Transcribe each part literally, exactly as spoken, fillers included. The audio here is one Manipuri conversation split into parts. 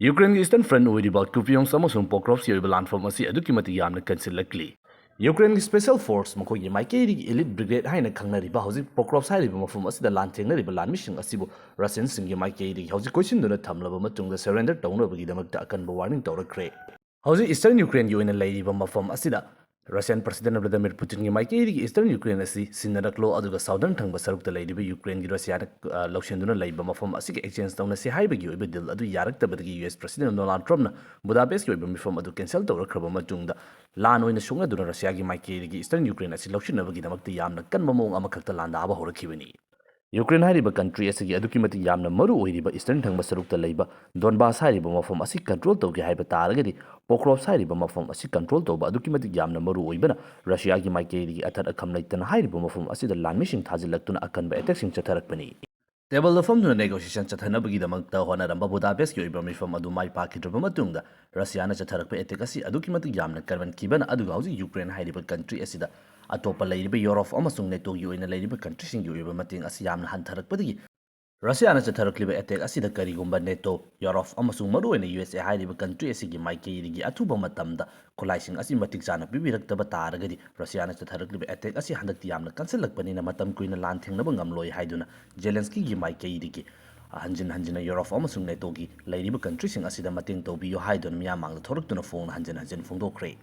ꯌꯨꯀ꯭ꯔꯦꯟꯒꯤ Eastern Front ꯑꯣꯏꯔꯤꯕ Kupiansk ꯑꯃꯁꯨꯡ Pokrovsk ꯑꯣꯏꯕ ꯂꯥꯟꯐꯝ ꯑꯁꯤ ꯑꯗꯨꯛꯀꯤ ꯃꯇꯤꯛ ꯌꯥꯝꯅ ꯀꯟꯁꯤꯜꯂꯛꯂꯤ꯫ ꯌꯨꯀ꯭ꯔꯦꯟꯒꯤ Special Force, ꯃꯈꯣꯏꯒꯤ ꯃꯥꯏꯀꯩꯗꯒꯤ Elite Brigade ꯍꯥꯏꯅ ꯈꯪꯅꯔꯤꯕ ꯍꯧꯖꯤꯛ Pokrovsk ꯍꯥꯏꯔꯤꯕ ꯃꯐꯝ ꯑꯁꯤꯗ ꯂꯥꯟꯊꯦꯡꯅꯔꯤꯕ ꯂꯥꯟꯃꯤꯁꯤꯡ ꯑꯁꯤꯕꯨ Russianꯁꯤꯡꯒꯤ ꯃꯥꯏꯀꯩꯗꯒꯤ ꯍꯧꯖꯤꯛ ꯀꯣꯏꯁꯤꯟꯗꯨꯅ ꯊꯝꯂꯕ ꯃꯇꯨꯡꯗ surrender ꯇꯧꯅꯕꯒꯤꯗꯃꯛꯇ ꯑꯀꯟꯕ warning ꯇꯧꯔꯛꯈ꯭ꯔꯦ꯫ ꯍꯧꯖꯤꯛ Eastern Ukraineꯒꯤ ꯑꯣꯏꯅ ꯂꯩꯔꯤꯕ ꯃꯐꯝ ꯑꯁꯤꯗ Russian President Vladimir Putinꯒꯤ ꯃꯥꯏꯀꯩꯗꯒꯤ Eastern Ukraine ꯑꯁꯤ ꯁꯤꯟꯅꯔꯛꯂꯣ, ꯑꯗꯨꯒ Southern ꯊꯪꯕ ꯁꯔꯨꯛꯇ ꯂꯩꯔꯤꯕ ꯌꯨꯀ꯭ꯔꯦꯟꯒꯤ ꯔꯁꯤꯌꯥꯅ, ꯑ, ꯂꯧꯁꯤꯟꯗꯨꯅ ꯂꯩꯕ ꯃꯐꯝ ꯑꯁꯤꯒ exchange ꯇꯧꯅꯁꯤ ꯍꯥꯏꯕꯒꯤ ꯑꯣꯏꯕ deal ꯑꯗꯨ ꯌꯥꯔꯛꯇꯕꯗꯒꯤ US President Donald Trumpꯅ Budapestꯀꯤ ꯑꯣꯏꯕ ꯃꯤꯐꯝ ꯑꯗꯨ cancel ꯇꯧꯔꯛꯈ꯭ꯔꯕ ꯃꯇꯨꯡꯗ, ꯂꯥꯟ ꯑꯣꯏꯅ ꯁꯣꯛꯅꯗꯨꯅ ꯔꯁꯤꯌꯥꯒꯤ ꯃꯥꯏꯀꯩꯗꯒꯤ Eastern Ukraine ꯑꯁꯤ ꯂꯧꯁꯤꯟꯅꯕꯒꯤꯗꯃꯛꯇ ꯌꯥꯝꯅ ꯀꯟꯕ ꯃꯑꯣꯡ ꯑꯃꯈꯛꯇ ꯂꯥꯟꯗꯥꯕ ꯍꯧꯔꯛꯈꯤꯕꯅꯤ꯫ ꯌꯨꯀ꯭ꯔꯦꯟ ꯍꯥꯏꯔꯤꯕ country ꯑꯁꯤꯒꯤ ꯑꯗꯨꯛꯀꯤ ꯃꯇꯤꯛ ꯌꯥꯝꯅ ꯃꯔꯨ ꯑꯣꯏꯔꯤꯕ Eastern ꯊꯪꯕ ꯁꯔꯨꯛꯇ ꯂꯩꯕ Donbas ꯍꯥꯏꯔꯤꯕ ꯃꯐꯝ ꯑꯁꯤ control ꯇꯧꯒꯦ ꯍꯥꯏꯕ ꯇꯥꯔꯒꯗꯤ, Pokrovsk ꯍꯥꯏꯔꯤꯕ ꯃꯐꯝ ꯑꯁꯤ control ꯇꯧꯕ ꯑꯗꯨꯛꯀꯤ ꯃꯇꯤꯛ ꯌꯥꯝꯅ ꯃꯔꯨ ꯑꯣꯏꯕꯅ, ꯔꯁꯤꯌꯥꯒꯤ ꯃꯥꯏꯀꯩꯗꯒꯤ ꯑꯊꯠ ꯑꯈꯝ ꯂꯩꯇꯅ ꯍꯥꯏꯔꯤꯕ ꯃꯐꯝ ꯑꯁꯤꯗ ꯂꯥꯟꯃꯤꯁꯤꯡ ꯊꯥꯖꯤꯜꯂꯛꯇꯨꯅ ꯑꯀꯟꯕ attackꯁꯤꯡ ꯆꯠꯊꯔꯛꯄꯅꯤ꯫ Tableꯗ ꯐꯝꯗꯨꯅ negotiation ꯆꯠꯊꯅꯕꯒꯤꯗꯃꯛꯇ ꯍꯣꯠꯅꯔꯝꯕ Budapestꯀꯤ ꯑꯣꯏꯕ ꯃꯤꯐꯝ ꯑꯗꯨ ꯃꯥꯏ ꯄꯥꯛꯈꯤꯗ꯭ꯔꯕ ꯃꯇꯨꯡꯗ, ꯔꯁꯤꯌꯥꯅ ꯆꯠꯊꯔꯛꯄ attack ꯑꯁꯤ ꯑꯗꯨꯛꯀꯤ ꯃꯇꯤꯛ ꯌꯥꯝꯅ ꯀꯟꯃꯟꯈꯤꯕꯅ, ꯑꯗꯨꯒ ꯍꯧꯖꯤꯛ ꯌꯨꯀ꯭ꯔꯦꯟ ꯍꯥꯏꯔꯤꯕ country ꯑꯁꯤꯗ ꯑꯇꯣꯞꯄ ꯂꯩꯔꯤꯕ Europe ꯑꯃꯁꯨꯡ NATOꯒꯤ ꯑꯣꯏꯅ ꯂꯩꯔꯤꯕ countryꯁꯤꯡꯒꯤ ꯑꯣꯏꯕ ꯃꯇꯦꯡ ꯑꯁꯤ ꯌꯥꯝꯅ ꯍꯟꯊꯔꯛꯄꯗꯒꯤ, ꯔꯁꯤꯌꯥꯅ ꯆꯠꯊꯔꯛꯂꯤꯕ attack ꯑꯁꯤꯗ ꯀꯔꯤꯒꯨꯝꯕ NATO, Europe ꯑꯃꯁꯨꯡ ꯃꯔꯨꯑꯣꯏꯅ USA ꯍꯥꯏꯔꯤꯕ country ꯑꯁꯤꯒꯤ ꯃꯥꯏꯀꯩꯗꯒꯤ ꯑꯊꯨꯕ ꯃꯇꯝꯗ ꯈꯨꯠꯂꯥꯏꯁꯤꯡ ꯑꯁꯤ ꯃꯇꯤꯛ ꯆꯥꯅ ꯄꯤꯕꯤꯔꯛꯇꯕ ꯇꯥꯔꯒꯗꯤ, ꯔꯁꯤꯌꯥꯅ ꯆꯠꯊꯔꯛꯂꯤꯕ attack ꯑꯁꯤ ꯍꯟꯗꯛꯇꯤ ꯌꯥꯝꯅ ꯀꯟꯁꯤꯜꯂꯛꯄꯅꯤꯅ ꯃꯇꯝ ꯀꯨꯏꯅ ꯂꯥꯟ ꯊꯦꯡꯅꯕ ꯉꯝꯂꯣꯏ ꯍꯥꯏꯗꯨꯅ Zelenskyꯒꯤ ꯃꯥꯏꯀꯩꯗꯒꯤ ꯍꯟꯖꯤꯟ ꯍꯟꯖꯤꯟꯅ Europe ꯑꯃꯁꯨꯡ NATOꯒꯤ ꯂꯩꯔꯤꯕ countryꯁꯤꯡ ꯑꯁꯤꯗ ꯃꯇꯦꯡ ꯇꯧꯕꯤꯌꯨ ꯍꯥꯏꯗꯨꯅ ꯃꯤꯌꯥꯝ ꯃꯥꯡꯗ ꯊꯣꯔꯛꯇꯨꯅ ꯐꯣꯡꯅ ꯍꯟꯖꯤꯟ ꯍꯟꯖꯤꯟ ꯐꯣꯡꯗꯣꯛꯈ꯭ꯔꯦ꯫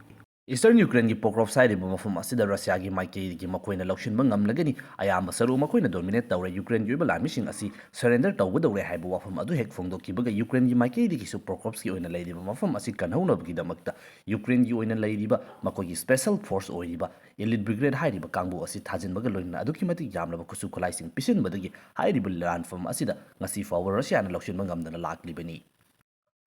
Eastern Ukraineꯒꯤ Pokrovsk ꯍꯥꯏꯔꯤꯕ ꯃꯐꯝ ꯑꯁꯤꯗ ꯔꯁꯤꯌꯥꯒꯤ ꯃꯥꯏꯀꯩꯗꯒꯤ ꯃꯈꯣꯏꯅ ꯂꯧꯁꯤꯟꯕ ꯉꯝꯂꯒꯅꯤ꯫ ꯑꯌꯥꯝꯕ ꯁꯔꯨꯛ ꯃꯈꯣꯏꯅ dominate ꯇꯧꯔꯦ꯫ ꯌꯨꯀ꯭ꯔꯦꯟꯒꯤ ꯑꯣꯏꯕ ꯂꯥꯟꯃꯤꯁꯤꯡ ꯑꯁꯤ surrender ꯇꯧꯒꯗꯧꯔꯦ ꯍꯥꯏꯕ ꯋꯥꯐꯝ ꯑꯗꯨ ꯍꯦꯛ ꯐꯣꯡꯗꯣꯛꯈꯤꯕꯒ, ꯌꯨꯀ꯭ꯔꯦꯟꯒꯤ ꯃꯥꯏꯀꯩꯗꯒꯤꯁꯨ Pokrovskꯀꯤ ꯑꯣꯏꯅ ꯂꯩꯔꯤꯕ ꯃꯐꯝ ꯑꯁꯤ ꯀꯟꯍꯧꯅꯕꯒꯤꯗꯃꯛꯇ ꯌꯨꯀ꯭ꯔꯦꯟꯒꯤ ꯑꯣꯏꯅ ꯂꯩꯔꯤꯕ ꯃꯈꯣꯏꯒꯤ Special Force ꯑꯣꯏꯔꯤꯕ Elite Brigade ꯍꯥꯏꯔꯤꯕ ꯀꯥꯡꯕꯨ ꯑꯁꯤ ꯊꯥꯖꯤꯟꯕꯒ ꯂꯣꯏꯅꯅ ꯑꯗꯨꯛꯀꯤ ꯃꯇꯤꯛ ꯌꯥꯝꯂꯕ ꯈꯨꯠꯁꯨ ꯈꯨꯠꯂꯥꯏꯁꯤꯡ ꯄꯤꯁꯤꯟꯕꯗꯒꯤ ꯍꯥꯏꯔꯤꯕ ꯂꯥꯟꯐꯝ ꯑꯁꯤꯗ ꯉꯁꯤ ꯐꯥꯎꯕ ꯔꯁꯤꯌꯥꯅ ꯂꯧꯁꯤꯟꯕ ꯉꯝꯗꯅ ꯂꯥꯛꯂꯤꯕꯅꯤ꯫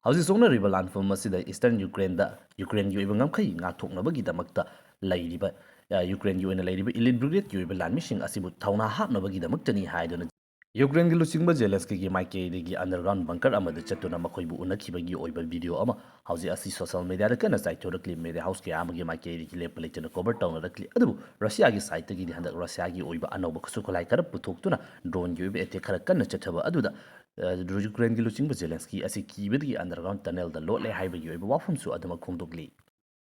ꯍꯧꯖꯤꯛ ꯁꯣꯛꯅꯔꯤꯕ ꯂꯥꯟꯐꯝ ꯑꯁꯤꯗ Eastern Ukraineꯗ ꯌꯨꯀ꯭ꯔꯦꯟꯒꯤ ꯑꯣꯏꯕ ꯉꯝꯈꯩ ꯉꯥꯛꯊꯣꯛꯅꯕꯒꯤꯗꯃꯛꯇ ꯂꯩꯔꯤꯕ, ꯑ, ꯌꯨꯀ꯭ꯔꯦꯟꯒꯤ ꯑꯣꯏꯅ ꯂꯩꯔꯤꯕ Elite Brigadeꯀꯤ ꯑꯣꯏꯕ ꯂꯥꯟꯃꯤꯁꯤꯡ ꯑꯁꯤꯕꯨ ꯊꯧꯅꯥ ꯍꯥꯞꯅꯕꯒꯤꯗꯃꯛꯇꯅꯤ ꯍꯥꯏꯗꯨꯅ ꯌꯨꯀ꯭ꯔꯦꯟꯒꯤ ꯂꯨꯆꯤꯡꯕ Zelenskyꯒꯤ ꯃꯥꯏꯀꯩꯗꯒꯤ underground bunker ꯑꯃꯗ ꯆꯠꯇꯨꯅ ꯃꯈꯣꯏꯕꯨ ꯎꯅꯈꯤꯕꯒꯤ ꯑꯣꯏꯕ video ꯑꯃ ꯍꯧꯖꯤꯛ ꯑꯁꯤ social mediaꯗ ꯀꯟꯅ ꯆꯥꯏꯊꯣꯔꯛꯂꯤ꯫ Media house ꯀꯌꯥ ꯑꯃꯒꯤ ꯃꯥꯏꯀꯩꯗꯒꯤ ꯂꯦꯞꯄ ꯂꯩꯇꯅ cover ꯇꯧꯅꯔꯛꯂꯤ꯫ ꯑꯗꯨꯕꯨ ꯔꯁꯤꯌꯥꯒꯤ sideꯇꯒꯤꯗꯤ ꯍꯟꯗꯛ ꯔꯁꯤꯌꯥꯒꯤ ꯑꯣꯏꯕ ꯑꯅꯧꯕ ꯈꯨꯠꯁꯨ ꯈꯨꯠꯂꯥꯏ ꯈꯔ ꯄꯨꯊꯣꯛꯇꯨꯅ droneꯒꯤ ꯑꯣꯏꯕ attack ꯈꯔ ꯀꯟꯅ ꯆꯠꯊꯕ ꯑꯗꯨꯗ ꯌꯨꯀ꯭ꯔꯦꯟꯒꯤ ꯂꯨꯆꯤꯡꯕ ꯖꯦꯂꯦꯟꯁꯀꯤ ꯑꯁꯤ ꯀꯤꯕꯗꯒꯤ ꯑꯟꯗꯔꯒ꯭ꯔꯥꯎꯟ ꯇꯅꯦꯜꯗ ꯂꯣꯠꯂꯦ ꯍꯥꯏꯕꯒꯤ ꯑꯣꯏꯕ ꯋꯥꯐꯝꯁꯨ ꯑꯗꯨꯃꯛ ꯐꯣꯡꯗꯣꯛꯂꯤ꯫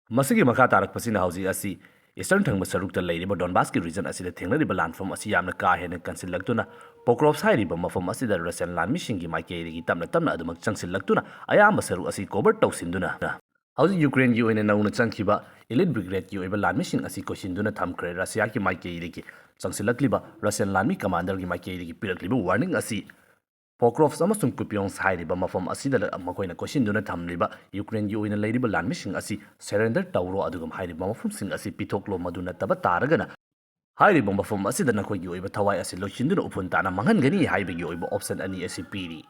ꯃꯁꯤꯒꯤ ꯃꯈꯥ ꯇꯥꯔꯛꯄꯁꯤꯅ ꯍꯧꯖꯤꯛ ꯑꯁꯤ ꯏꯁꯇꯔꯟ ꯊꯪꯕ ꯁꯔꯨꯛꯇ ꯂꯩꯔꯤꯕ ꯗꯣꯟꯕꯥꯁꯀꯤ ꯔꯤꯖꯟ ꯑꯁꯤꯗ ꯊꯦꯡꯅꯔꯤꯕ ꯂꯥꯟꯐꯝ ꯑꯁꯤ ꯌꯥꯝꯅ ꯀꯥ ꯍꯦꯟꯅ ꯀꯟꯁꯤꯜꯂꯛꯇꯨꯅ, ꯄꯣꯀ꯭ꯔꯣꯞꯁ ꯍꯥꯏꯔꯤꯕ ꯃꯐꯝ ꯑꯁꯤꯗ ꯔꯁꯤꯌꯟ ꯂꯥꯟꯃꯤꯁꯤꯡꯒꯤ ꯃꯥꯏꯀꯩꯗꯒꯤ ꯇꯞꯅ ꯇꯞꯅ ꯑꯗꯨꯃꯛ ꯆꯪꯁꯤꯜꯂꯛꯇꯨꯅ ꯑꯌꯥꯝꯕ ꯁꯔꯨꯛ ꯑꯁꯤ ꯀꯣꯚꯔ ꯇꯧꯁꯤꯟꯗꯨꯅ, ꯍꯧꯖꯤꯛ ꯌꯨꯀ꯭ꯔꯦꯟꯒꯤ ꯑꯣꯏꯅ ꯅꯧꯅ ꯆꯪꯈꯤꯕ ꯏꯂꯤꯠ ꯕ꯭ꯔꯤꯒꯦꯗꯀꯤ ꯑꯣꯏꯕ ꯂꯥꯟꯃꯤꯁꯤꯡ ꯑꯁꯤ ꯀꯣꯏꯁꯤꯟꯗꯨꯅ ꯊꯝꯈ꯭ꯔꯦ꯫ ꯔꯁꯤꯌꯥꯒꯤ ꯃꯥꯏꯀꯩꯗꯒꯤ ꯆꯪꯁꯤꯜꯂꯛꯂꯤꯕ ꯔꯁꯤꯌꯟ ꯂꯥꯟꯃꯤ ꯀꯃꯥꯟꯗꯔꯒꯤ ꯃꯥꯏꯀꯩꯗꯒꯤ ꯄꯤꯔꯛꯂꯤꯕ ꯋꯥꯔꯅꯤꯡ ꯑꯁꯤ ꯄꯣꯀ꯭ꯔꯣꯞꯁ ꯑꯃꯁꯨꯡ ꯀꯨꯄꯤꯌꯣꯡꯁ ꯍꯥꯏꯔꯤꯕ ꯃꯐꯝ ꯑꯁꯤꯗ ꯃꯈꯣꯏꯅ ꯀꯣꯏꯁꯤꯟꯗꯨꯅ ꯊꯝꯂꯤꯕ ꯌꯨꯀ꯭ꯔꯦꯟꯒꯤ ꯑꯣꯏꯅ ꯂꯩꯔꯤꯕ ꯂꯥꯟꯃꯤꯁꯤꯡ ꯑꯁꯤ ꯁꯔꯦꯟꯗꯔ ꯇꯧꯔꯣ, ꯑꯗꯨꯒ ꯍꯥꯏꯔꯤꯕ ꯃꯐꯝꯁꯤꯡ ꯑꯁꯤ ꯄꯤꯊꯣꯛꯂꯣ, ꯃꯗꯨ ꯅꯠꯇꯕ ꯇꯥꯔꯒꯅ ꯍꯥꯏꯔꯤꯕ ꯃꯐꯝ ꯑꯁꯤꯗ ꯅꯈꯣꯏꯒꯤ ꯑꯣꯏꯕ ꯊꯋꯥꯏ ꯑꯁꯤ ꯂꯣꯏꯁꯤꯟꯗꯨꯅ ꯎꯐꯨꯟ ꯇꯥꯅ ꯃꯥꯡꯍꯟꯒꯅꯤ ꯍꯥꯏꯕꯒꯤ ꯑꯣꯏꯕ ꯑꯣꯞꯁꯟ ꯑꯅꯤ ꯑꯁꯤ ꯄꯤꯔꯤ꯫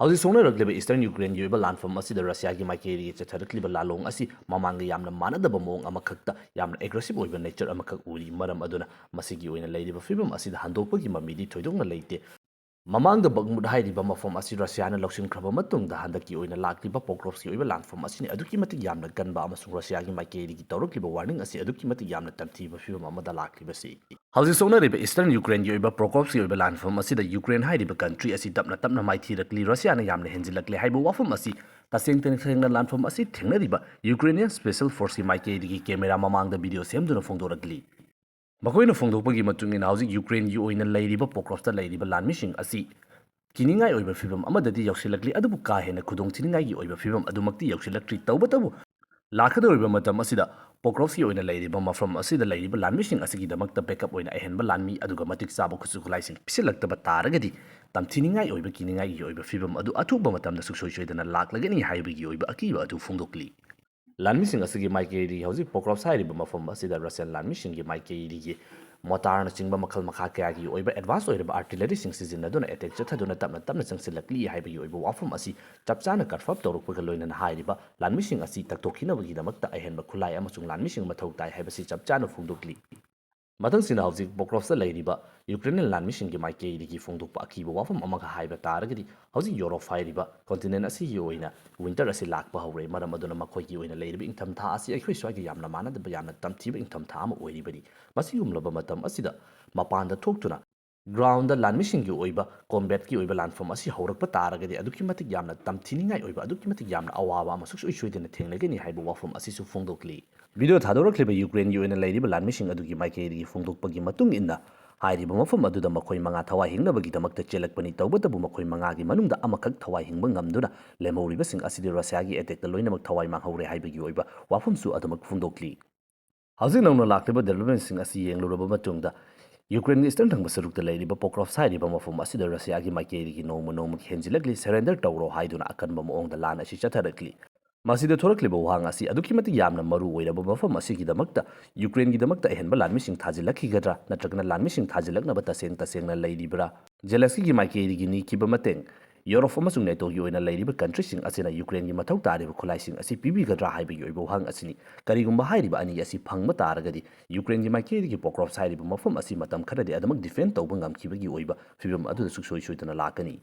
ꯍꯧꯖꯤꯛ ꯁꯣꯛꯅꯔꯛꯂꯤꯕ ꯏꯁꯇꯔꯟ ꯌꯨꯀ꯭ꯔꯦꯟꯒꯤ ꯑꯣꯏꯕ ꯂꯥꯟꯐꯝ ꯑꯁꯤꯗ ꯔꯁꯤꯌꯥꯒꯤ ꯃꯥꯏꯀꯩꯗꯒꯤ ꯆꯠꯊꯔꯛꯂꯤꯕ ꯂꯥꯂꯣꯡ ꯑꯁꯤ ꯃꯃꯥꯡꯒ ꯌꯥꯝꯅ ꯃꯥꯟꯅꯗꯕ ꯃꯑꯣꯡ ꯑꯃꯈꯛꯇ ꯌꯥꯝꯅ ꯑꯦꯒ꯭ꯔꯦꯁꯤꯞ ꯑꯣꯏꯕ ꯅꯦꯆꯔ ꯑꯃꯈꯛ ꯎꯔꯤ꯫ ꯃꯔꯝ ꯑꯗꯨꯅ ꯃꯁꯤꯒꯤ ꯑꯣꯏꯅ ꯂꯩꯔꯤꯕ ꯐꯤꯕꯝ ꯑꯁꯤꯗ ꯍꯟꯗꯣꯛꯄꯒꯤ ꯃꯃꯤꯗꯤ ꯊꯣꯏꯗꯣꯛꯅ ꯂꯩꯇꯦ꯫ ꯃꯃꯥꯡꯗ ꯕꯛꯃꯨꯠ ꯍꯥꯏꯔꯤꯕ ꯃꯐꯝ ꯑꯁꯤ ꯔꯁꯤꯌꯥꯅ ꯂꯧꯁꯤꯟꯈ꯭ꯔꯕ ꯃꯇꯨꯡꯗ ꯍꯟꯗꯛꯀꯤ ꯑꯣꯏꯅ ꯂꯥꯛꯂꯤꯕ ꯄꯣꯀ꯭ꯔꯣꯞꯁꯀꯤ ꯑꯣꯏꯕ ꯂꯥꯟꯐꯝ ꯑꯁꯤꯅꯤ ꯑꯗꯨꯛꯀꯤ ꯃꯇꯤꯛ ꯌꯥꯝꯅ ꯀꯟꯕ ꯑꯃꯁꯨꯡ ꯔꯁꯤꯌꯥꯒꯤ ꯃꯥꯏꯀꯩꯗꯒꯤ ꯇꯧꯔꯛꯂꯤꯕ ꯋꯥꯔꯅꯤꯡ ꯑꯁꯤ ꯑꯗꯨꯛꯀꯤ ꯃꯇꯤꯛ ꯌꯥꯝꯅ ꯇꯝꯊꯤꯕ ꯐꯤꯕꯝ ꯑꯃꯗ ꯂꯥꯛꯂꯤꯕꯁꯤ꯫ ꯍꯧꯖꯤꯛ ꯁꯣꯛꯅꯔꯤꯕ ꯏꯁꯇꯔꯟ ꯌꯨꯀ꯭ꯔꯦꯟꯒꯤ ꯑꯣꯏꯕ ꯄꯣꯀ꯭ꯔꯣꯞꯁꯀꯤ ꯑꯣꯏꯕ ꯂꯥꯟꯐꯝ ꯑꯁꯤꯗ ꯌꯨꯀ꯭ꯔꯦꯟ ꯍꯥꯏꯔꯤꯕ ꯀꯟꯇ꯭ꯔꯤ ꯑꯁꯤ ꯇꯞꯅ ꯇꯞꯅ ꯃꯥꯏꯊꯤꯔꯛꯂꯤ, ꯔꯁꯤꯌꯥꯅ ꯌꯥꯝꯅ ꯍꯦꯟꯖꯤꯜꯂꯛꯂꯦ ꯍꯥꯏꯕ ꯋꯥꯐꯝ ꯑꯁꯤ ꯇꯁꯦꯡ ꯇꯁꯦꯡꯅ ꯂꯥꯟꯐꯝ ꯑꯁꯤ ꯊꯦꯡꯅꯔꯤꯕ ꯌꯨꯀ꯭ꯔꯦꯅꯤꯌꯟ ꯁ꯭ꯄꯦꯁꯦꯜ ꯐꯣꯔꯁꯀꯤ ꯃꯥꯏꯀꯩꯗꯒꯤ ꯀꯦꯃꯦꯔꯥ ꯃꯃꯥꯡꯗ ꯚꯤꯗꯤꯑꯣ ꯁꯦꯝꯗꯨꯅ ꯐꯣꯡꯗꯣꯔꯛꯂꯤ꯫ ꯃꯈꯣꯏꯅ ꯐꯣꯡꯗꯣꯛꯄꯒꯤ ꯃꯇꯨꯡ ꯏꯟꯅ ꯍꯧꯖꯤꯛ ꯌꯨꯀ꯭ꯔꯦꯟꯒꯤ ꯑꯣꯏꯅ ꯂꯩꯔꯤꯕ ꯄꯣꯀ꯭ꯔꯣꯞꯁꯇ ꯂꯩꯔꯤꯕ ꯂꯥꯟꯃꯤꯁꯤꯡ ꯑꯁꯤ ꯀꯤꯅꯤꯡꯉꯥꯏ ꯑꯣꯏꯕ ꯐꯤꯕꯝ ꯑꯃꯗꯗꯤ ꯌꯧꯁꯤꯜꯂꯛꯂꯤ, ꯑꯗꯨꯕꯨ ꯀꯥ ꯍꯦꯟꯅ ꯈꯨꯗꯣꯡꯊꯤꯅꯤꯡꯉꯥꯏꯒꯤ ꯑꯣꯏꯕ ꯐꯤꯕꯝ ꯑꯗꯨꯃꯛꯇꯤ ꯌꯧꯁꯤꯜꯂꯛꯇ꯭ꯔꯤ꯫ ꯇꯧꯕꯇꯕꯨ ꯂꯥꯛꯀꯗꯧꯔꯤꯕ ꯃꯇꯝ ꯑꯁꯤꯗ ꯄꯣꯀ꯭ꯔꯣꯞꯁꯀꯤ ꯑꯣꯏꯅ ꯂꯩꯔꯤꯕ ꯃꯐꯝ ꯑꯁꯤꯗ ꯂꯩꯔꯤꯕ ꯂꯥꯟꯃꯤꯁꯤꯡ ꯑꯁꯤꯒꯤꯗꯃꯛꯇ ꯕꯦꯛꯑꯞ ꯑꯣꯏꯅ ꯑꯍꯦꯟꯕ ꯂꯥꯟꯃꯤ ꯑꯗꯨꯒ ꯃꯇꯤꯛ ꯆꯥꯕ ꯈꯨꯠꯁꯨ ꯈꯨꯠꯂꯥꯏꯁꯤꯡ ꯄꯤꯁꯤꯜꯂꯛꯇꯕ ꯇꯥꯔꯒꯗꯤ ꯇꯝꯊꯤꯅꯤꯡꯉꯥꯏ ꯑꯣꯏꯕ ꯀꯤꯅꯤꯡꯉꯥꯏꯒꯤ ꯑꯣꯏꯕ ꯐꯤꯕꯝ ꯑꯗꯨ ꯑꯊꯨꯕ ꯃꯇꯝꯗ ꯁꯨꯡꯁꯣꯏ ꯁꯣꯏꯗꯅ ꯂꯥꯛꯂꯒꯅꯤ ꯍꯥꯏꯕꯒꯤ ꯑꯣꯏꯕ ꯑꯀꯤꯕ ꯑꯗꯨ ꯐꯣꯡꯗꯣꯛꯂꯤ꯫ ꯂꯥꯟꯃꯤꯁꯤꯡ ꯑꯁꯤꯒꯤ ꯃꯥꯏꯀꯩꯗꯒꯤ ꯍꯧꯖꯤꯛ ꯄꯣꯀ꯭ꯔꯣꯞꯁ ꯍꯥꯏꯔꯤꯕ ꯃꯐꯝ ꯑꯁꯤꯗ ꯔꯁꯤꯌꯟ ꯂꯥꯟꯃꯤꯁꯤꯡꯒꯤ ꯃꯥꯏꯀꯩꯗꯒꯤ ꯃꯣꯇꯥꯔꯅꯆꯤꯡꯕ ꯃꯈꯜ ꯃꯈꯥ ꯀꯌꯥꯒꯤ ꯑꯣꯏꯕ ꯑꯦꯗꯚꯥꯟꯁ ꯑꯣꯏꯔꯕ ꯑꯥꯔꯇꯤꯂꯔꯤꯁꯤꯡ ꯁꯤꯖꯤꯟꯅꯗꯨꯅ ꯑꯦꯇꯦꯛ ꯆꯠꯊꯗꯨꯅ ꯇꯞꯅ ꯇꯞꯅ ꯆꯪꯁꯤꯜꯂꯛꯂꯤ ꯍꯥꯏꯕꯒꯤ ꯑꯣꯏꯕ ꯋꯥꯐꯝ ꯑꯁꯤ ꯆꯞ ꯆꯥꯅ ꯀꯟꯐꯥꯔꯝ ꯇꯧꯔꯛꯄꯒ ꯂꯣꯏꯅꯅ ꯍꯥꯏꯔꯤꯕ ꯂꯥꯟꯃꯤꯁꯤꯡ ꯑꯁꯤ ꯇꯛꯊꯣꯛꯈꯤꯅꯕꯒꯤꯗꯃꯛꯇ ꯑꯍꯦꯟꯕ ꯈꯨꯠꯂꯥꯏ ꯑꯃꯁꯨꯡ ꯂꯥꯟꯃꯤꯁꯤꯡ ꯃꯊꯧ ꯇꯥꯏ ꯍꯥꯏꯕꯁꯤ ꯆꯞ ꯆꯥꯅ ꯐꯣꯡꯗꯣꯛꯂꯤ꯫ ꯃꯊꯪꯁꯤꯅ ꯍꯧꯖꯤꯛ ꯄꯣꯀ꯭ꯔꯣꯞꯁꯇ ꯂꯩꯔꯤꯕ ꯌꯨꯀ꯭ꯔꯦꯅꯤꯌꯟ ꯂꯥꯟꯃꯤꯁꯤꯡꯒꯤ ꯃꯥꯏꯀꯩꯗꯒꯤ ꯐꯣꯡꯗꯣꯛꯄ ꯑꯀꯤꯕ ꯋꯥꯐꯝ ꯑꯃꯒ ꯍꯥꯏꯕ ꯇꯥꯔꯒꯗꯤ, ꯍꯧꯖꯤꯛ ꯌꯨꯔꯣꯞ ꯍꯥꯏꯔꯤꯕ ꯀꯣꯟꯇꯤꯅꯦꯟ ꯑꯁꯤꯒꯤ ꯑꯣꯏꯅ ꯋꯤꯟꯇꯔ ꯑꯁꯤ ꯂꯥꯛꯄ ꯍꯧꯔꯦ꯫ ꯃꯔꯝ ꯑꯗꯨꯅ ꯃꯈꯣꯏꯒꯤ ꯑꯣꯏꯅ ꯂꯩꯔꯤꯕ ꯏꯪꯊꯝꯊꯥ ꯑꯁꯤ ꯑꯩꯈꯣꯏ ꯁ꯭ꯋꯥꯏꯒ ꯌꯥꯝꯅ ꯃꯥꯟꯅꯗꯕ, ꯌꯥꯝꯅ ꯇꯝꯊꯤꯕ ꯏꯪꯊꯝꯊꯥ ꯑꯃ ꯑꯣꯏꯔꯤꯕꯅꯤ꯫ ꯃꯁꯤꯒꯨꯝꯂꯕ ꯃꯇꯝ ꯑꯁꯤꯗ ꯃꯄꯥꯟꯗ ꯊꯣꯛꯇꯨꯅ ꯒ꯭ꯔꯥꯎꯟꯗ ꯂꯥꯟꯃꯤꯁꯤꯡꯒꯤ ꯑꯣꯏꯕ ꯀꯣꯝꯕꯦꯠꯀꯤ ꯑꯣꯏꯕ ꯂꯥꯟꯐꯝ ꯑꯁꯤ ꯍꯧꯔꯛꯄ ꯇꯥꯔꯒꯗꯤ ꯑꯗꯨꯛꯀꯤ ꯃꯇꯤꯛ ꯌꯥꯝꯅ ꯇꯝꯊꯤꯅꯤꯡꯉꯥꯏ ꯑꯣꯏꯕ, ꯑꯗꯨꯛꯀꯤ ꯃꯇꯤꯛ ꯌꯥꯝꯅ ꯑꯋꯥꯕ ꯑꯃ ꯁꯨꯡꯁꯣꯏ ꯁꯣꯏꯗꯅ ꯊꯦꯡꯅꯒꯅꯤ ꯍꯥꯏꯕ ꯋꯥꯐꯝ ꯑꯁꯤꯁꯨ ꯐꯣꯡꯗꯣꯛꯂꯤ꯫ ꯚꯤꯗꯤꯑꯣ ꯊꯥꯗꯣꯔꯛꯂꯤꯕ ꯌꯨꯀ꯭ꯔꯦꯟꯒꯤ ꯑꯣꯏꯅ ꯂꯩꯔꯤꯕ ꯂꯥꯟꯃꯤꯁꯤꯡ ꯑꯗꯨꯒꯤ ꯃꯥꯏꯀꯩꯗꯒꯤ ꯐꯣꯡꯗꯣꯛꯄꯒꯤ ꯃꯇꯨꯡ ꯏꯟꯅ, ꯍꯥꯏꯔꯤꯕ ꯃꯐꯝ ꯑꯗꯨꯗ ꯃꯈꯣꯏ ꯃꯉꯥ ꯊꯋꯥꯏ ꯍꯤꯡꯅꯕꯒꯤꯗꯃꯛꯇ ꯆꯦꯜꯂꯛꯄꯅꯤ, ꯇꯧꯕꯇꯕꯨ ꯃꯈꯣꯏ ꯃꯉꯥꯒꯤ ꯃꯅꯨꯡꯗ ꯑꯃꯈꯛ ꯊꯋꯥꯏ ꯍꯤꯡꯕ ꯉꯝꯗꯨꯅ ꯂꯦꯝꯍꯧꯔꯤꯕꯁꯤꯡ ꯑꯁꯤꯗꯤ ꯔꯁꯤꯌꯥꯒꯤ ꯑꯦꯇꯦꯛꯇ ꯂꯣꯏꯅꯃꯛ ꯊꯋꯥꯏ ꯃꯥꯡꯍꯧꯔꯦ ꯍꯥꯏꯕꯒꯤ ꯑꯣꯏꯕ ꯋꯥꯐꯝꯁꯨ ꯑꯗꯨꯃꯛ ꯐꯣꯡꯗꯣꯛꯂꯤ꯫ ꯍꯧꯖꯤꯛ ꯅꯧꯅ ꯂꯥꯛꯂꯤꯕ ꯗꯦꯕꯂꯞꯃꯦꯟꯁꯤꯡ ꯑꯁꯤ ꯌꯦꯡꯂꯨꯔꯕ ꯃꯇꯨꯡꯗ, ꯌꯨꯀ꯭ꯔꯦꯟꯒꯤ ꯏꯁꯇꯔꯟ ꯊꯪꯕ ꯁꯔꯨꯛꯇ ꯂꯩꯔꯤꯕ ꯄꯣꯀ꯭ꯔꯣꯐꯁ ꯍꯥꯏꯔꯤꯕ ꯃꯐꯝ ꯑꯁꯤꯗ ꯔꯁꯤꯌꯥꯒꯤ ꯃꯥꯏꯀꯩꯗꯒꯤ ꯅꯣꯡꯃ ꯅꯣꯡꯃꯒꯤ ꯍꯦꯟꯖꯤꯜꯂꯛꯂꯤ, ꯁꯔꯦꯟꯗꯔ ꯇꯧꯔꯣ ꯍꯥꯏꯗꯨꯅ ꯑꯀꯟꯕ ꯃꯑꯣꯡꯗ ꯂꯥꯟ ꯑꯁꯤ ꯆꯠꯊꯔꯛꯂꯤ꯫ ꯃꯁꯤꯗ ꯊꯣꯔꯛꯂꯤꯕ ꯋꯥꯍꯪ ꯑꯁꯤ ꯑꯗꯨꯛꯀꯤ ꯃꯇꯤꯛ ꯌꯥꯝꯅ ꯃꯔꯨ ꯑꯣꯏꯔꯕ ꯃꯐꯝ ꯑꯁꯤꯒꯤꯗꯃꯛꯇ, ꯌꯨꯀ꯭ꯔꯦꯟꯒꯤꯗꯃꯛꯇ ꯑꯍꯦꯟꯕ ꯂꯥꯟꯃꯤꯁꯤꯡ ꯊꯥꯖꯤꯜꯂꯛꯈꯤꯒꯗ꯭ꯔꯥ, ꯅꯠꯇ꯭ꯔꯒꯅ ꯂꯥꯟꯃꯤꯁꯤꯡ ꯊꯥꯖꯤꯜꯂꯛꯅꯕ ꯇꯁꯦꯡ ꯇꯁꯦꯡꯅ ꯂꯩꯔꯤꯕ꯭ꯔꯥ? ꯖꯦꯂꯦꯟꯁꯀꯤꯒꯤ ꯃꯥꯏꯀꯩꯗꯒꯤ ꯅꯤꯈꯤꯕ ꯃꯇꯦꯡ꯫ ꯌꯨꯔꯣꯞ ꯑꯃꯁꯨꯡ ꯅꯦꯇꯣꯒꯤ ꯑꯣꯏꯅ ꯂꯩꯔꯤꯕ ꯀꯟꯇ꯭ꯔꯤꯁꯤꯡ ꯑꯁꯤꯅ ꯌꯨꯀ꯭ꯔꯦꯟꯒꯤ ꯃꯊꯧ ꯇꯥꯔꯤꯕ ꯈꯨꯠꯂꯥꯏꯁꯤꯡ ꯑꯁꯤ ꯄꯤꯕꯤꯒꯗ꯭ꯔꯥ ꯍꯥꯏꯕꯒꯤ ꯑꯣꯏꯕ ꯋꯥꯍꯪ ꯑꯁꯤꯅꯤ꯫ ꯀꯔꯤꯒꯨꯝꯕ ꯍꯥꯏꯔꯤꯕ ꯑꯅꯤ ꯑꯁꯤ ꯐꯪꯕ ꯇꯥꯔꯒꯗꯤ, ꯌꯨꯀ꯭ꯔꯦꯟꯒꯤ ꯃꯥꯏꯀꯩꯗꯒꯤ ꯄꯣꯀ꯭ꯔꯣꯐꯁ ꯍꯥꯏꯔꯤꯕ ꯃꯐꯝ ꯑꯁꯤ ꯃꯇꯝ ꯈꯔꯗꯤ ꯑꯗꯨꯃꯛ ꯗꯤꯐꯦꯟ ꯇꯧꯕ ꯉꯝꯈꯤꯕꯒꯤ ꯑꯣꯏꯕ ꯐꯤꯕꯝ ꯑꯗꯨꯗ ꯁꯨꯡꯁꯣꯏ ꯁꯣꯏꯗꯅ ꯂꯥꯛꯀꯅꯤ꯫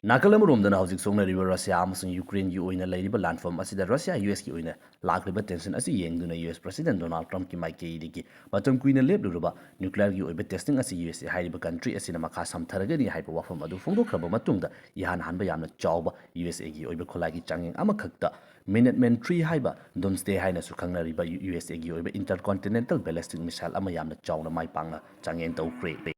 ꯅꯥꯀꯜ ꯑꯃꯔꯣꯝꯗꯅ ꯍꯧꯖꯤꯛ ꯁꯣꯛꯅꯔꯤꯕ ꯔꯁꯤꯌꯥ ꯑꯃꯁꯨꯡ ꯌꯨꯀ꯭ꯔꯦꯟꯒꯤ ꯑꯣꯏꯅ ꯂꯩꯔꯤꯕ ꯂꯥꯟꯐꯝ ꯑꯁꯤꯗ ꯔꯁꯤꯌꯥ ꯌꯨ ꯑꯦꯁꯀꯤ ꯑꯣꯏꯅ ꯂꯥꯛꯂꯤꯕ ꯇꯦꯟꯁꯟ ꯑꯁꯤ ꯌꯦꯡꯗꯨꯅ ꯌꯨ ꯑꯦꯁ ꯄ꯭ꯔꯁꯤꯗꯦꯟ ꯗꯣꯅꯥꯜꯗ ꯇ꯭ꯔꯝꯞꯀꯤ ꯃꯥꯏꯀꯩꯗꯒꯤ ꯃꯇꯝ ꯀꯨꯏꯅ ꯂꯦꯞꯂꯨꯔꯕ ꯅ꯭ꯌꯨꯀ꯭ꯂꯤꯌꯔꯒꯤ ꯑꯣꯏꯕ ꯇꯦꯁꯇꯤꯡ ꯑꯁꯤ ꯌꯨ ꯑꯦꯁ ꯑꯦ ꯍꯥꯏꯔꯤꯕ ꯀꯟꯇ꯭ꯔꯤ ꯑꯁꯤꯅ ꯃꯈꯥ ꯁꯝꯊꯔꯒꯅꯤ ꯍꯥꯏꯕ ꯋꯥꯐꯝ ꯑꯗꯨ ꯐꯣꯡꯗꯣꯛꯈ꯭ꯔꯕ ꯃꯇꯨꯡꯗ, ꯏꯍꯥꯟ ꯍꯥꯟꯕ ꯌꯥꯝꯅ ꯆꯥꯎꯕ ꯌꯨ ꯑꯦꯁ ꯑꯦꯒꯤ ꯑꯣꯏꯕ ꯈꯨꯠꯂꯥꯏꯒꯤ ꯆꯥꯡꯌꯦꯡ ꯑꯃꯈꯛꯇ, ꯃꯤꯅꯠꯃꯦꯟ ꯊ꯭ꯔꯤ ꯍꯥꯏꯕ ꯗꯨꯝꯁꯗꯦ ꯍꯥꯏꯅꯁꯨ ꯈꯪꯅꯔꯤꯕ ꯌꯨ ꯑꯦꯁ ꯑꯦꯒꯤ ꯑꯣꯏꯕ ꯏꯟꯇꯔꯀꯣꯟꯇꯤꯅꯦꯟꯇꯜ ꯕꯦꯂꯤꯁꯇꯤꯛ ꯃꯤꯁꯥꯏꯜ ꯑꯃ ꯌꯥꯝꯅ ꯆꯥꯎꯅ ꯃꯥꯏ ꯄꯥꯛꯅ ꯆꯥꯡꯌꯦꯡ ꯇꯧꯈ꯭ꯔꯦ꯫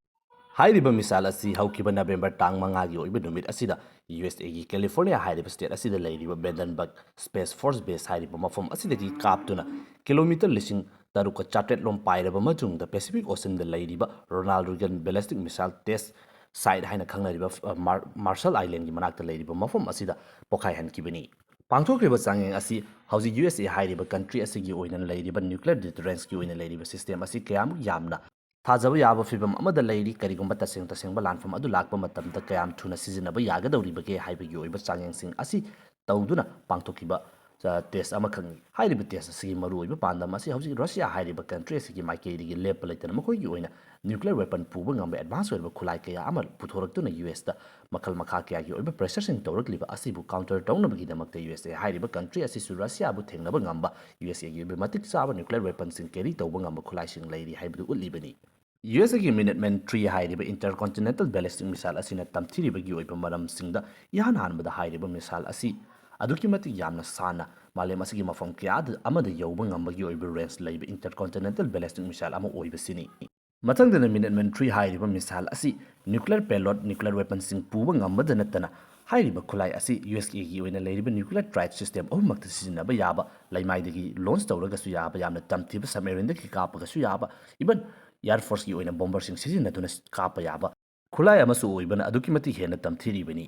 ꯍꯥꯏꯔꯤꯕ ꯃꯤꯁꯥꯏꯜ ꯑꯁꯤ ꯍꯧꯈꯤꯕ ꯅꯕꯦꯝꯕꯔ ꯇꯥꯡ ꯃꯉꯥꯒꯤ ꯑꯣꯏꯕ ꯅꯨꯃꯤꯠ ꯑꯁꯤꯗ ꯌꯨ ꯑꯦꯁ ꯑꯦꯒꯤ ꯀꯦꯂꯤꯐꯣꯔꯅꯤꯌꯥ ꯍꯥꯏꯔꯤꯕ ꯁ꯭ꯇꯦꯠ ꯑꯁꯤꯗ ꯂꯩꯔꯤꯕ ꯕꯦꯟꯗꯟꯕꯔꯒ ꯁ꯭ꯄꯦꯁ ꯐꯣꯔꯁ ꯕꯦꯁ ꯍꯥꯏꯔꯤꯕ ꯃꯐꯝ ꯑꯁꯤꯗꯒꯤ ꯀꯥꯞꯇꯨꯅ ꯀꯤꯂꯣꯃꯤꯇꯔ ꯂꯤꯁꯤꯡ ꯇꯔꯨꯛꯀ ꯆꯥꯇ꯭ꯔꯦꯠ ꯂꯣꯝ ꯄꯥꯏꯔꯕ ꯃꯇꯨꯡꯗ ꯄꯦꯁꯤꯐꯤꯛ ꯑꯣꯁꯤꯟꯗ ꯂꯩꯔꯤꯕ Ronald ꯔꯤꯒꯟ ballistic missile test side ꯍꯥꯏꯅ ꯈꯪꯅꯔꯤꯕ, ꯑ, ꯃꯥꯔ-, ꯃꯥꯔꯁꯜ ꯑꯥꯏꯂꯦꯟꯒꯤ ꯃꯅꯥꯛꯇ ꯂꯩꯔꯤꯕ ꯃꯐꯝ ꯑꯁꯤꯗ ꯄꯣꯈꯥꯏꯍꯟꯈꯤꯕꯅꯤ꯫ ꯄꯥꯡꯊꯣꯛꯈ꯭ꯔꯤꯕ ꯆꯥꯡꯌꯦꯡ ꯑꯁꯤ ꯍꯧꯖꯤꯛ ꯌꯨ ꯑꯦꯁ ꯑꯦ ꯍꯥꯏꯔꯤꯕ ꯀꯟꯇ꯭ꯔꯤ ꯑꯁꯤꯒꯤ ꯑꯣꯏꯅ ꯂꯩꯔꯤꯕ ꯅ꯭ꯌꯨꯀ꯭ꯂꯤꯌꯔ ꯗꯤꯇꯔꯦꯟꯁꯀꯤ ꯑꯣꯏꯅ ꯂꯩꯔꯤꯕ ꯁꯤꯁꯇꯦꯝ ꯑꯁꯤ ꯀꯌꯥꯃꯨꯛ ꯌꯥꯝꯅ ꯊꯥꯖꯕ ꯌꯥꯕ ꯐꯤꯕꯝ ꯑꯃꯗ ꯂꯩꯔꯤ, ꯀꯔꯤꯒꯨꯝꯕ ꯇꯁꯦꯡ ꯇꯁꯦꯡꯕ ꯂꯥꯟꯐꯝ ꯑꯗꯨ ꯂꯥꯛꯄ ꯃꯇꯝꯗ ꯀꯌꯥꯝ ꯊꯨꯅ ꯁꯤꯖꯤꯟꯅꯕ ꯌꯥꯒꯗꯧꯔꯤꯕꯒꯦ ꯍꯥꯏꯕꯒꯤ ꯑꯣꯏꯕ ꯆꯥꯡꯌꯦꯡꯁꯤꯡ ꯑꯁꯤ ꯇꯧꯗꯨꯅ ꯄꯥꯡꯊꯣꯛꯈꯤꯕ, ꯑ, ꯇꯦꯁ ꯑꯃꯈꯛꯅꯤ꯫ ꯍꯥꯏꯔꯤꯕ ꯇꯦꯁ ꯑꯁꯤꯒꯤ ꯃꯔꯨꯑꯣꯏꯕ ꯄꯥꯟꯗꯝ ꯑꯁꯤ ꯍꯧꯖꯤꯛ ꯔꯁꯤꯌꯥ ꯍꯥꯏꯔꯤꯕ ꯀꯟꯇ꯭ꯔꯤ ꯑꯁꯤꯒꯤ ꯃꯥꯏꯀꯩꯗꯒꯤ ꯂꯦꯞꯄ ꯂꯩꯇꯅ ꯃꯈꯣꯏꯒꯤ ꯑꯣꯏꯅ ꯅ꯭ꯌꯨꯀ꯭ꯂꯤꯌꯔ ꯋꯦꯄꯟ ꯄꯨꯕ ꯉꯝꯕ ꯑꯦꯗꯚꯥꯟꯁ ꯑꯣꯏꯔꯕ ꯈꯨꯠꯂꯥꯏ ꯀꯌꯥ ꯑꯃ ꯄꯨꯊꯣꯔꯛꯇꯨꯅ ꯌꯨ ꯑꯦꯁꯇ ꯃꯈꯜ ꯃꯈꯥ ꯀꯌꯥꯒꯤ ꯑꯣꯏꯕ ꯄ꯭ꯔꯦꯁꯔꯁꯤꯡ ꯇꯧꯔꯛꯂꯤꯕ ꯑꯁꯤꯕꯨ ꯀꯥꯎꯟꯇꯔ ꯇꯧꯅꯕꯒꯤꯗꯃꯛꯇ ꯌꯨ ꯑꯦꯁ ꯑꯦ ꯍꯥꯏꯔꯤꯕ ꯀꯟꯇ꯭ꯔꯤ ꯑꯁꯤꯁꯨ ꯔꯁꯤꯌꯥꯕꯨ ꯊꯦꯡꯅꯕ ꯉꯝꯕ ꯌꯨ ꯑꯦꯁ ꯑꯦꯒꯤ ꯑꯣꯏꯕ ꯃꯇꯤꯛ ꯆꯥꯕ ꯅ꯭ꯌꯨꯀ꯭ꯂꯤꯌꯔ ꯋꯦꯄꯟꯁꯤꯡ ꯀꯦꯔꯤ ꯇꯧꯕ ꯉꯝꯕ ꯈꯨꯠꯂꯥꯏꯁꯤꯡ ꯂꯩꯔꯤ ꯍꯥꯏꯕꯗꯨ ꯎꯠꯂꯤꯕꯅꯤ꯫ ꯌꯨ ꯑꯦꯁ ꯑꯦꯒꯤ ꯃꯤꯅꯠꯃꯦꯟ ꯊ꯭ꯔꯤ ꯍꯥꯏꯔꯤꯕ ꯏꯟꯇꯔꯀꯣꯟꯇꯤꯅꯦꯟꯇꯦꯜ ꯕꯦꯂꯤꯁꯇꯤꯛ ꯃꯤꯁꯥꯏꯜ ꯑꯁꯤꯅ ꯇꯝꯊꯤꯔꯤꯕꯒꯤ ꯑꯣꯏꯕ ꯃꯔꯝꯁꯤꯡꯗ ꯏꯍꯥꯟ ꯍꯥꯟꯕꯗ ꯍꯥꯏꯔꯤꯕ ꯃꯤꯁꯥꯏꯜ ꯑꯁꯤ ꯑꯗꯨꯛꯀꯤ ꯃꯇꯤꯛ ꯌꯥꯝꯅ ꯁꯥꯟꯅ ꯃꯥꯂꯦꯝ ꯑꯁꯤꯒꯤ ꯃꯐꯝ ꯀꯌꯥꯗ ꯑꯃꯗ ꯌꯧꯕ ꯉꯝꯕꯒꯤ ꯑꯣꯏꯕ ꯔꯦꯟꯖ ꯂꯩꯕ ꯏꯟꯇꯔꯀꯣꯟꯇꯤꯅꯦꯟꯇꯦꯜ ꯕꯦꯂꯤꯁꯇꯤꯛ ꯃꯤꯁꯥꯏꯜ ꯑꯃ ꯑꯣꯏꯕꯁꯤꯅꯤ꯫ ꯃꯊꯪꯗꯅ ꯃꯤꯅꯠꯃꯦꯟ ꯊ꯭ꯔꯤ ꯍꯥꯏꯔꯤꯕ ꯃꯤꯁꯥꯏꯜ ꯑꯁꯤ ꯅ꯭ꯌꯨꯀ꯭ꯂꯤꯌꯔ ꯄꯦꯂꯣꯗ ꯅ꯭ꯌꯨꯀ꯭ꯂꯤꯌꯔ ꯋꯦꯄꯟꯁꯤꯡ ꯄꯨꯕ ꯉꯝꯕꯗ ꯅꯠꯇꯅ ꯍꯥꯏꯔꯤꯕ ꯈꯨꯠꯂꯥꯏ ꯑꯁꯤ ꯌꯨ ꯑꯦꯁ ꯑꯦꯒꯤ ꯑꯣꯏꯅ ꯂꯩꯔꯤꯕ ꯅ꯭ꯌꯨꯀ꯭ꯂꯤꯌꯔ ꯇ꯭ꯔꯥꯏꯠ ꯁꯤꯁꯇꯦꯝ ꯑꯍꯨꯝꯃꯛꯇ ꯁꯤꯖꯤꯟꯅꯕ ꯌꯥꯕ, ꯂꯩꯃꯥꯏꯗꯒꯤ ꯂꯣꯟꯆ ꯇꯧꯔꯒꯁꯨ ꯌꯥꯕ, ꯌꯥꯝꯅ ꯇꯝꯊꯤꯕ ꯁꯕꯃꯦꯔꯤꯟꯗꯒꯤ ꯀꯥꯞꯄꯒꯁꯨ ꯌꯥꯕ, ꯏꯚꯟ ꯏꯌꯥꯔ ꯐꯣꯔꯁꯀꯤ ꯑꯣꯏꯅ ꯕꯣꯝꯕꯔꯁꯤꯡ ꯁꯤꯖꯤꯟꯅꯗꯨꯅ ꯀꯥꯞꯄ ꯌꯥꯕ ꯈꯨꯠꯂꯥꯏ ꯑꯃꯁꯨ ꯑꯣꯏꯕꯅ ꯑꯗꯨꯛꯀꯤ ꯃꯇꯤꯛ ꯍꯦꯟꯅ ꯇꯝꯊꯤꯔꯤꯕꯅꯤ꯫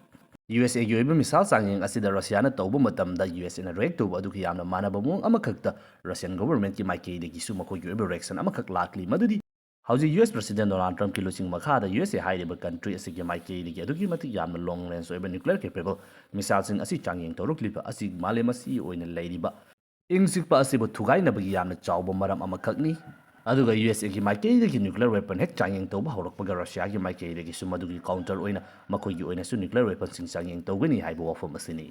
ꯌꯨ ꯑꯦꯁ ꯑꯦꯒꯤ ꯑꯣꯏꯕ ꯃꯤꯁꯥꯏꯜ ꯆꯥꯡꯌꯦꯡ ꯑꯁꯤꯗ ꯔꯁꯤꯌꯥꯅ ꯇꯧꯕ ꯃꯇꯝꯗ ꯌꯨ ꯑꯦꯁ ꯑꯦꯅ ꯔꯤꯌꯦꯛ ꯇꯧꯕ ꯑꯗꯨꯒ ꯌꯥꯝꯅ ꯃꯥꯟꯅꯕ ꯃꯑꯣꯡ ꯑꯃꯈꯛꯇ ꯔꯁꯤꯌꯟ ꯒꯣꯚꯔꯟꯃꯦꯟꯠꯀꯤ ꯃꯥꯏꯀꯩꯗꯒꯤꯁꯨ ꯃꯈꯣꯏꯒꯤ ꯑꯣꯏꯕ ꯔꯤꯌꯦꯛꯁꯟ ꯑꯃꯈꯛ ꯂꯥꯛꯂꯤ꯫ ꯃꯗꯨꯗꯤ ꯍꯧꯖꯤꯛ ꯌꯨ ꯑꯦꯁ ꯄ꯭ꯔꯁꯤꯗꯦꯟꯠ ꯗꯣꯅꯥꯜꯗ ꯇ꯭ꯔꯝꯞꯀꯤ ꯂꯨꯆꯤꯡ ꯃꯈꯥꯗ ꯌꯨ ꯑꯦꯁ ꯑꯦ ꯍꯥꯏꯔꯤꯕ ꯀꯟꯇ꯭ꯔꯤ ꯑꯁꯤꯒꯤ ꯃꯥꯏꯀꯩꯗꯒꯤ ꯑꯗꯨꯛꯀꯤ ꯃꯇꯤꯛ ꯌꯥꯝꯅ ꯂꯣꯡ ꯔꯦꯟꯖ ꯑꯣꯏꯕ ꯅ꯭ꯌꯨꯀ꯭ꯂꯤꯌꯔ ꯀꯦꯄꯦꯕꯜ ꯃꯤꯁꯥꯏꯜꯁꯤꯡ ꯑꯁꯤ ꯆꯥꯡꯌꯦꯡ ꯇꯧꯔꯛꯂꯤꯕ ꯑꯁꯤ ꯃꯥꯂꯦꯝ ꯑꯁꯤꯒꯤ ꯑꯣꯏꯅ ꯂꯩꯔꯤꯕ ꯏꯪ ꯆꯤꯛꯄ ꯑꯁꯤꯕꯨ ꯊꯨꯒꯥꯏꯅꯕꯒꯤ ꯌꯥꯝꯅ ꯆꯥꯎꯕ ꯃꯔꯝ ꯑꯃꯈꯛꯅꯤ꯫ ꯑꯗꯨꯒ ꯌꯨ ꯑꯦꯁ ꯑꯦꯒꯤ ꯃꯥꯏꯀꯩꯗꯒꯤ ꯅ꯭ꯌꯨꯀ꯭ꯂꯤꯌꯔ ꯋꯦꯄꯟ ꯍꯦꯛ ꯆꯥꯡꯌꯦꯡ ꯇꯧꯕ ꯍꯧꯔꯛꯄꯒ ꯔꯁꯤꯌꯥꯒꯤ ꯃꯥꯏꯀꯩꯗꯒꯤꯁꯨ ꯃꯗꯨꯒꯤ ꯀꯥꯎꯟꯇꯔ ꯑꯣꯏꯅ ꯃꯈꯣꯏꯒꯤ ꯑꯣꯏꯅꯁꯨ ꯅ꯭ꯌꯨꯀ꯭ꯂꯤꯌꯔ ꯋꯦꯄꯟꯁꯤꯡ ꯆꯥꯡꯌꯦꯡ ꯇꯧꯒꯅꯤ ꯍꯥꯏꯕ ꯋꯥꯐꯝ ꯑꯁꯤꯅꯤ꯫